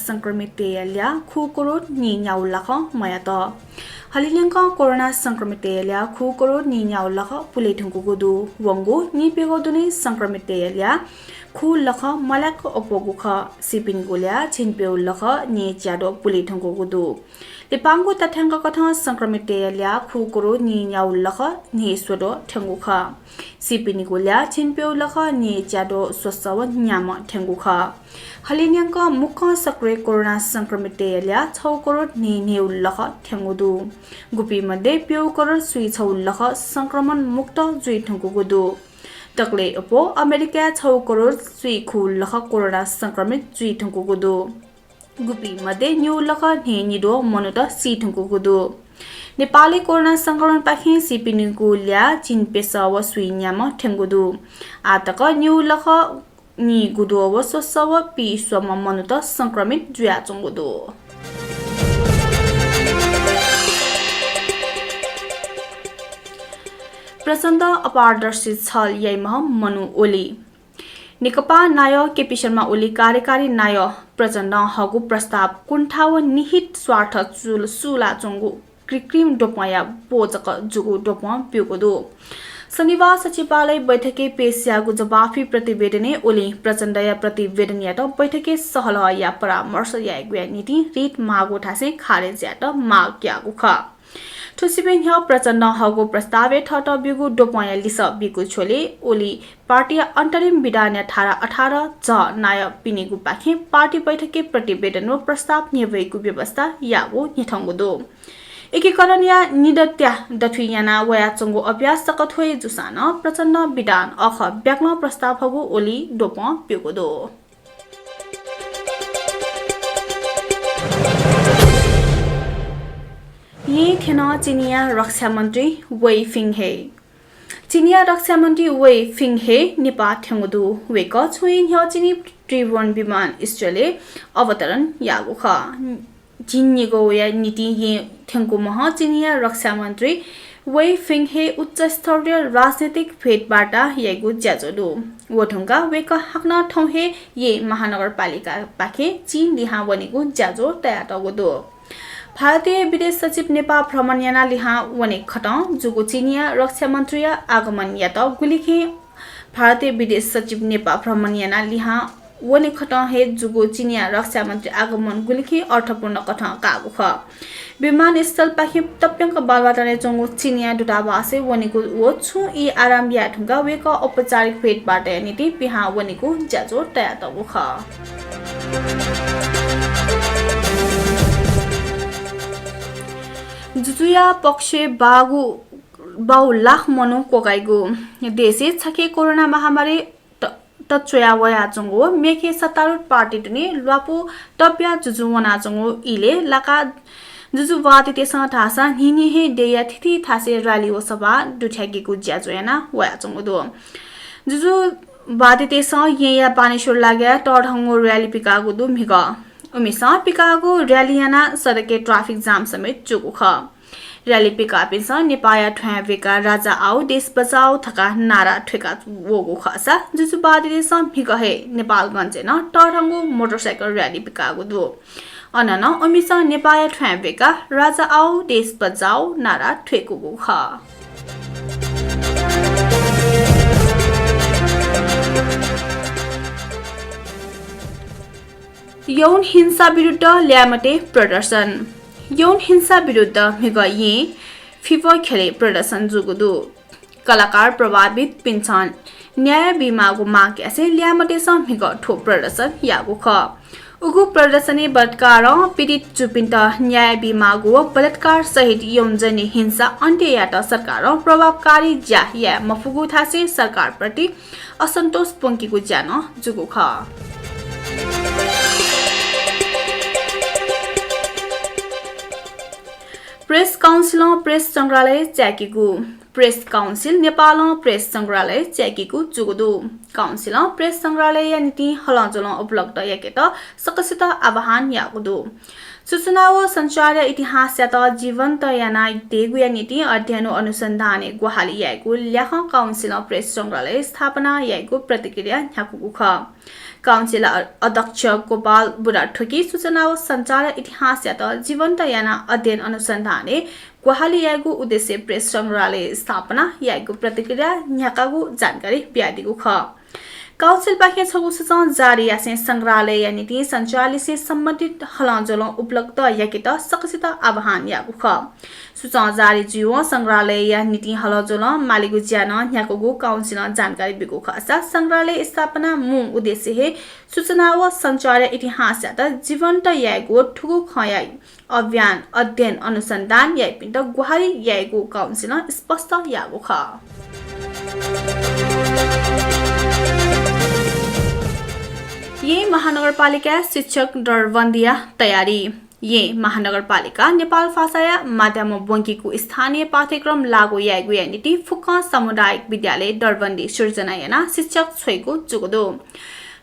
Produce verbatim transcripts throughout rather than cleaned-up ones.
संक्रमिततय्‌या ल्याः खु करोड नीन्याउ लाख म्वायात। हलिंन्यंक कोरोना संक्रमिततय्‌या ल्याः खु करोड नीन्याउ लाख पुले धुंकूगु दु। वंगु नीप्यघौ दुने संक्रमिततय्‌या ल्याः खु लख मल्याक अप्वःगु खः। सीपिनिगु ल्याः झिंप्यउ लख नीच्याद्वः पुले धुंकूगु दु। लिपांगु तथ्यांक कथं संक्रमिततय्‌या ल्याः खु करोड नीन्याउ लख न्हय्‌स्वद्वः थ्यंगु खः। सीपिनिगु ल्याः झिंप्यउ लख नीच्याद्वः स्वसः व न्याम्ह थ्यंगु खः। हलिंन्यंक मुक्कं सक्रिय कोरोना संक्रमिततय्‌या ल्याः छौ करोड न्हय्‌न्हय्‌उ लख थ्यंगु दु। गुपिं मध्ये प्यउ करोड स्वीछौ लख संक्रमण मुक्त जुइ धुंकूगु दु। दकलय् अप्वः अमेरिकाय् छौ करोड स्वीखु लख कोरोना संक्रमित जुइ धुंकूगु दु। गुपिं मध्ये न्यू लख न्हय्‌न्हिद्वः मनूत सी धुंकूगु दु। नेपालय् कोरोना संक्रमणपाखें सीपिनिगु ल्याः झिंप्यसः व स्वीन्याम्ह थ्यंगु दु। आः तक न्यू लख नीगुद्वः व स्वसः व पीस्वम्ह मनूत संक्रमित जुयाच्वंगु दु। प्रचण्ड अपारदर्शी छल याइम्ह मनू ओली। नेकपा नायः केपी शर्मा ओली कार्यकारी नायः प्रचण्डं हःगु प्रस्ताव कुण्ठा व निहित स्वार्थ चुल-, सुलाच्वंगु कृत्रिम द्वपंया ब्व जक जूगु द्वपं ब्यूगु दु। शनिबाः सचिवालय बैठकय् पेश याःगु जवाफी प्रतिवेदनय् ओलीं प्रचण्डया प्रतिवेदनयात बैठकय् सहलह या परामर्श यायेगुया निंतिं रिट माःगु धासें खारेज यायेत माग याःगु खः। थुसिबें न्ह्यः प्रचण्डं हःगु प्रस्तावय् थःत ब्यूगु द्वपंया लिसः बीगु झ्वलय् ओली पार्टीया अन्तरिम विधानया धारा अठार झ नायःपिनिगुपाखें पार्टी बैठकय् प्रतिवेदन व प्रस्ताव न्ह्यब्वयेगु व्यवस्था याःगु न्ह्यथंगु दु। एकीकरणया निदँत्या दथुइ याना वयाच्वंगु अभ्यास सकथ्वय् जूसां नं प्रचण्डं विधान अःखः ब्याकलं प्रस्ताव हःगु ओली द्वपं ब्यूगु दु। येँ थ्यन चिनियाँ रक्षामन्त्री वेइ फिङहे। चिनियाँ रक्षामन्त्री वेइ फिङहे नेपाः थ्यंगु दु। वय्‌कः छुं हे न्ह्यः चिनी त्रिभुवन विमानस्थलय् अवतरण याःगु खः। झिंनिगौया निंतिं येँ थ्यंकूम्ह चिनियाँ रक्षामन्त्री वेइ फिङहे उच्चस्तरीय राजनैतिक भेटवार्ता याइगु ज्याझ्वः दु। व धुंकाः वय्‌कः हाकनं थौं हे येँ महानगरपालिकापाखें चीन लिहां वनेगु ज्याझ्वः तयातःगु दु। भारतया विदेश सचिव नेपाः भ्रमण यानाः लिहां वनेखतं जूगु चिनियाँ रक्षामन्त्रीया आगमनयात गुलिखें भारतीय विदेश सचिव नेपाः भ्रमण यानाः लिहां वनेखतं हे जूगु चिनियाँ रक्षामन्त्री आगमन गुलिखें अर्थपूर्ण कथं काःगु खः। विमानस्थलपाखें तप्यंक बालुवाटारय् च्वंगु चिनियाँ दूतावासय् वनेगु व छुं ई आराम याये धुंकाः वय्‌कः औपचारिक भेटवार्ताया निंतिं पिहां वनेगु ज्याझ्वः तयातःगु खः। जुजुया पक्षय् बाःगु बाउ लाख मनू क्वकाइगु। देशय् छखे कोरोना महामारी त-, तच्वया वयाच्वंगु व मेखे सत्तारूढ पार्टी दुने ल्वापु तब्या जुजु वनाच्वंगु इलय् लाका जुजुवादीतय्‌सं धाःसा न्हिन्हि हे देय्‌या थीथी थासय् र्‍याली व सभा दुथ्याकेगु ज्याझ्वः याना वयाच्वंगु दु। जुजुवादीतय्‌सं येँया बानेश्वर लागाय् तःधंगु र्‍याली पिकाःगु दु म्हिगः। उमिसं पिकाःगु र्‍याली यानाः सडकय् ट्राफिक जाम समेत जूगु खः। र्‍याली पिकाःपिन्सं नेपाःया थ्वँय् वय्‌काः राजा आओ देश बचाओ धकाः नारा थ्वय्‌का वःगु खःसा जुजुवादीतय्‌सं म्हिगः हे नेपालगञ्जय् नं तःधंगु मोटरसाइकल र्‍याली पिकाःगु दु। अन नं उमिसं नेपाःया थ्वँय् वय्‌काः राजा आओ देश बचाओ नारा थ्वय्‌कूगु खः। यौन हिंसा विरुद्ध ल्याय्‌म्हतय् प्रदर्शन। यौन हिंसा विरुद्ध म्हिगः येँ फिफा ख्यलय् प्रदर्शन जूगु दु। कलाकार प्रभावितपिन्सं न्याय बीमाःगु माग यासें ल्याय्‌म्हतय्‌सं म्हिगः थ्व प्रदर्शन याःगु खः। उगु प्रदर्शनय् बलात्कारं पीडित जूपिन्त न्याय बीमाःगु व बलात्कार सहित यौनजन्य हिंसा अन्त्य यायेत सरकारं प्रभावकारी ज्या याये मफुगु धासें सरकारप्रति असन्तोष प्वंकीगु ज्या नं जूगु खः। प्रेस काउन्सिलं प्रेस संग्रहालय च्याकीगु। प्रेस काउन्सिल नेपालं प्रेस संग्रहालय च्याकीगु जूगु दु। काउन्सिलं प्रेस संग्रहालयया निंतिं हलंज्वलं उपलब्ध याकेत सकसित आह्वान याःगु दु। सूचना व सञ्चारया इतिहासयात जीवन्त याना तयेगुया निंतिं अध्ययन व अनुसन्धानय् ग्वाहालि यायेगु ल्याखं काउन्सिलं प्रेस संग्रहालय स्थापना यायेगु प्रतिक्रिया न्ह्याकूगु खः। काउन्सिल अ-, अध्यक्ष गोपाल बुढाथोकीं सूचना व सञ्चार इतिहासयात जीवन्त यानाः अध्ययन अनुसन्धानय् ग्वाहालि यायेगु उद्देश्यय् प्रेस संग्रहालय स्थापना यायेगु प्रतिक्रिया न्ह्याकागु जानकारी बियादीगु खः। काउन्सिलपाखें छगू सूचं जारी यासें संग्रहालयया निंतिं सञ्चारलिसें सम्बन्धित हलंज्वलं उपलब्ध याकेत सकसित आह्वान याःगु खः। सूचं जारी जुइवं संग्रहालयया निंतिं हलंज्वलं मालेगु ज्या नं न्ह्याकूगु काउन्सिलं जानकारी ब्यूगु खःसा संग्रहालय स्थापना मू उद्देश्य हे सूचना व सञ्चारया इतिहासयात जीवन्त यायेगु व थुगु खँया अभियान, अध्ययन, अनुसन्धान याइपिन्त ग्वाहालि यायेगु काउन्सिलं स्पष्ट याःगु खः। येँ महानगरपालिकाय् शिक्षक दरबन्दीया तयारी। येँ महानगरपालिकां नेपाल भाषाया माध्यमं ब्वंकीगु स्थानीय पाठ्यक्रम लागू यायेगुया निंतिं फुक्कं सामुदायिक विद्यालयय् दरबन्दी सिर्जना यानाः शिक्षक छ्वइगु जूगु दु।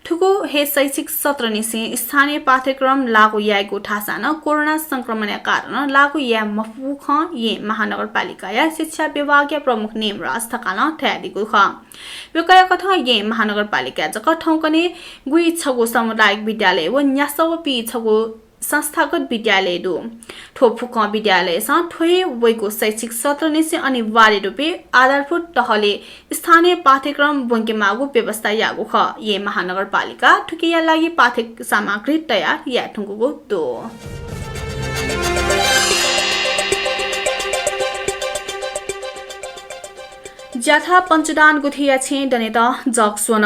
थुगु हे शैक्षिक सत्रनिसें स्थानीय पाठ्यक्रम लागू यायेगु थासं नं कोरोना संक्रमणया कारणं लागू याये मफुगु खँ येँ महानगरपालिकाया शिक्षा विभागया प्रमुख नेमराज ढकालं धयादीगु खः। वय्कःया कथं येँ महानगरपालिकाय् जक थौंकन्हय् गुइछगू सामुदायिक विद्यालय व न्यासः व पीछगू संस्थागत विद्यालय दु। थ्व फुक्कं विद्यालयसं थ्व हे वइगु शैक्षिक सत्रनिसें अनिवार्य रूपय् आधारभूत तहले स्थानीय पाठ्यक्रम ब्वंकेमाःगु व्यवस्था याःगु खः। येँ महानगरपालिकां थुकिया लागि पाठ्य सामग्री तयार याये धुंकूगु दु। ज्याथा पञ्चदान गुथिया छेँय् दनेत जग स्वन।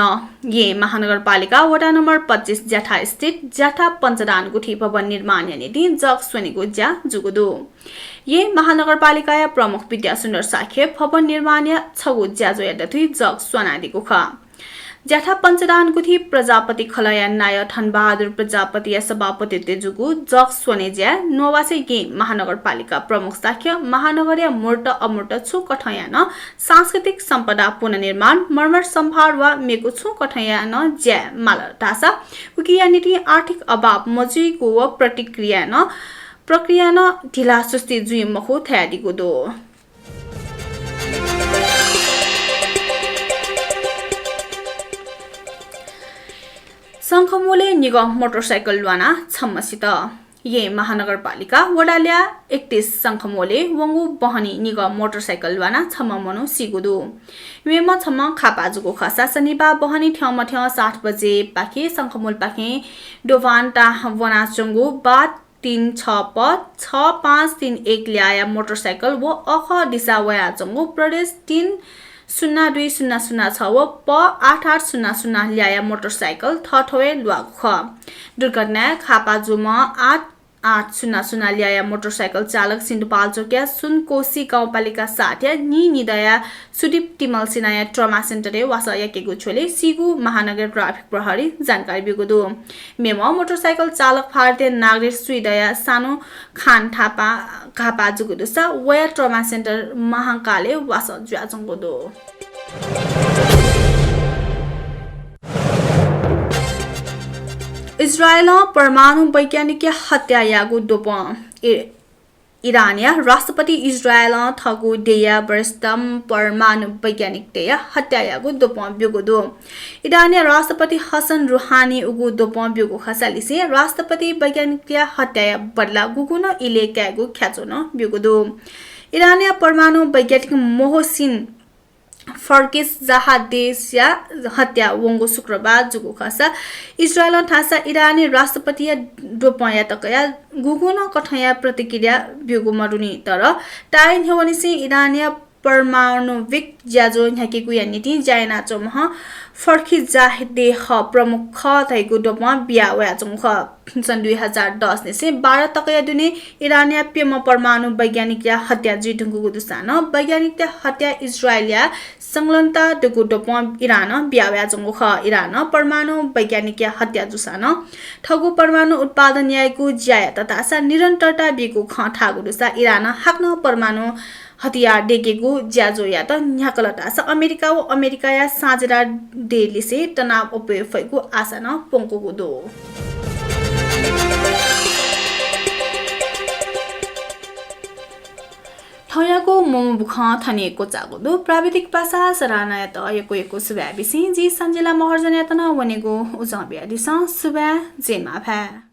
येँ महानगरपालिका वडा नम्बर पच्चिस ज्याथा स्थित ज्याथा पञ्चदान गुथि भवन निर्माणया निंतिं जग स्वनेगु ज्या जूगु दु। येँ महानगरपालिकाया प्रमुख विद्यासुन्दर शाक्यं भवन निर्माणया छगू ज्याझ्वःया दथुइ जग स्वनादीगु खः। ज्याथा पञ्चदान गुथि प्रजापति खलःया नायः धनबहादुर प्रजापतिया सभापतित्वय् जूगु जग स्वने ज्याय् नवासे येँ महानगरपालिका प्रमुख शाक्यं महानगरया मूर्त अमूर्त छुं कथंया नं सांस्कृतिक सम्पदा पुनर्निर्माण, मर्मर सम्भार वा मेगु छुं कथंया नं ज्याय् माल धाःसा उकिया निंतिं आर्थिक अभाव मजुइगु व प्रतिक्रिया नं, प्रक्रिया नं ढिलासुस्ती जुइ मखु धयादीगु दु। शंखमूलय् निगः मोटरसाइकल ल्वानाः छम्ह सित। येँ महानगरपालिका वडा ल्याः एकतीस शंखमूलय् वंगु बहनी निगः मोटरसाइकल ल्वानाः छम्ह मनू सीगु दु। मेम्ह छम्ह खापा जूगु खःसा शनिबाः बहनी थ्यंमथ्यं सात बजेपाखे शंखमूलपाखें डोभानटाः वनाच्वंगु बा तीन छ प छ पाँच तीन एक ल्याःया मोटरसाइकल व अखः दिसा वयाच्वंगु प्रदेश तीन शून्य दुई शून्य शून्य छ व प आठ आठ शून्य शून्य ल्याःया मोटरसाइकल थःथवय् ल्वाःगु खः। दुर्घटनाय् खापा जूम्ह आठ आठ शून्य शून्य ल्याःया मोटरसाइकल चालक सिन्धुपाल्चोकया सुनकोशी गाउँपालिका सातया नीनिदँया सुदीप तिमल सिन्हाया ट्रमा सेन्टरय् वासः याकेगु झ्वलय् सीगु महानगर ट्राफिक प्रहरीं जानकारी ब्यूगु दु। मेम्ह मोटरसाइकल चालक भारतीय नागरिक स्वीडनया सानु खान थापा घाःपाः जूगु दुसा वया ट्रमा सेन्टर महांकालय् वासः जुयाच्वंगु दु। इजरायलं परमाणु वैज्ञानिकया हत्या याःगु द्वपं। इ-, इरानया राष्ट्रपति इजरायलं थःगु देय्‌या वरिष्ठतम परमाणु वैज्ञानिकतय्‌या हत्या याःगु द्वपं ब्यूगु दु। इरानया राष्ट्रपति हसन रुहानी उगु द्वपं ब्यूगु खःसा लिसें राष्ट्रपति वैज्ञानिकतय्‌या हत्याया बदला गुगुं नं इलय् कायेगु ख्याच्वः नं ब्यूगु दु। इरानया परमाणु वैज्ञानिक मोहसिन फर्किस जहादेसया हत्या वंगु शुक्रबार जूगु खःसा इजरायलं धाःसा इरानी राष्ट्रपतिया द्वपंयात कयाः गुगुं नं कथंया प्रतिक्रिया ब्यूगु मदुनि, तर ताःहाकःनिसें इरानया परमाणविक ज्याझ्वः न्ह्याकेगुया निंतिं ज्या यानाच्वंम्ह फर्किजादेह प्रमुख खः धइगु द्वपं बिया वयाच्वंगु खः। सन् दुई हजार दस निसें बाह्र तकया दुने इरानया प्यम्ह परमाणु वैज्ञानिकया हत्या जुइ धुंकूगु दुसां नं वैज्ञानिकया हत्या इजरायलया संलग्नता दुगु द्वपं इरानं बिया वयाच्वंगु खः। इरानं परमाणु वैज्ञानिकया हत्या जूसां नं थःगु परमाणु उत्पादन यायेगु ज्यायात धाःसा निरन्तरता बीगु खँ धाःगु दुसा इरानं हाकनं परमाणु हतियार दयेकेगु ज्याझ्वःयात न्ह्याकल धाःसा अमेरिका व अमेरिकाया साझेदार देय्‌लिसें तनाव अप्वये फइगु आशा नं प्वंकूगु दु। थौंयागु मुमुबुखँ थन हे क्वचाःगु दु। प्राविधिक पासा सराहनायात यक्व यक्व सुभाय् बिसें जि सञ्जिला महर्जनयात नं वनेगु उजं बियादिसँ। सुभाय्, जय मां भाय्।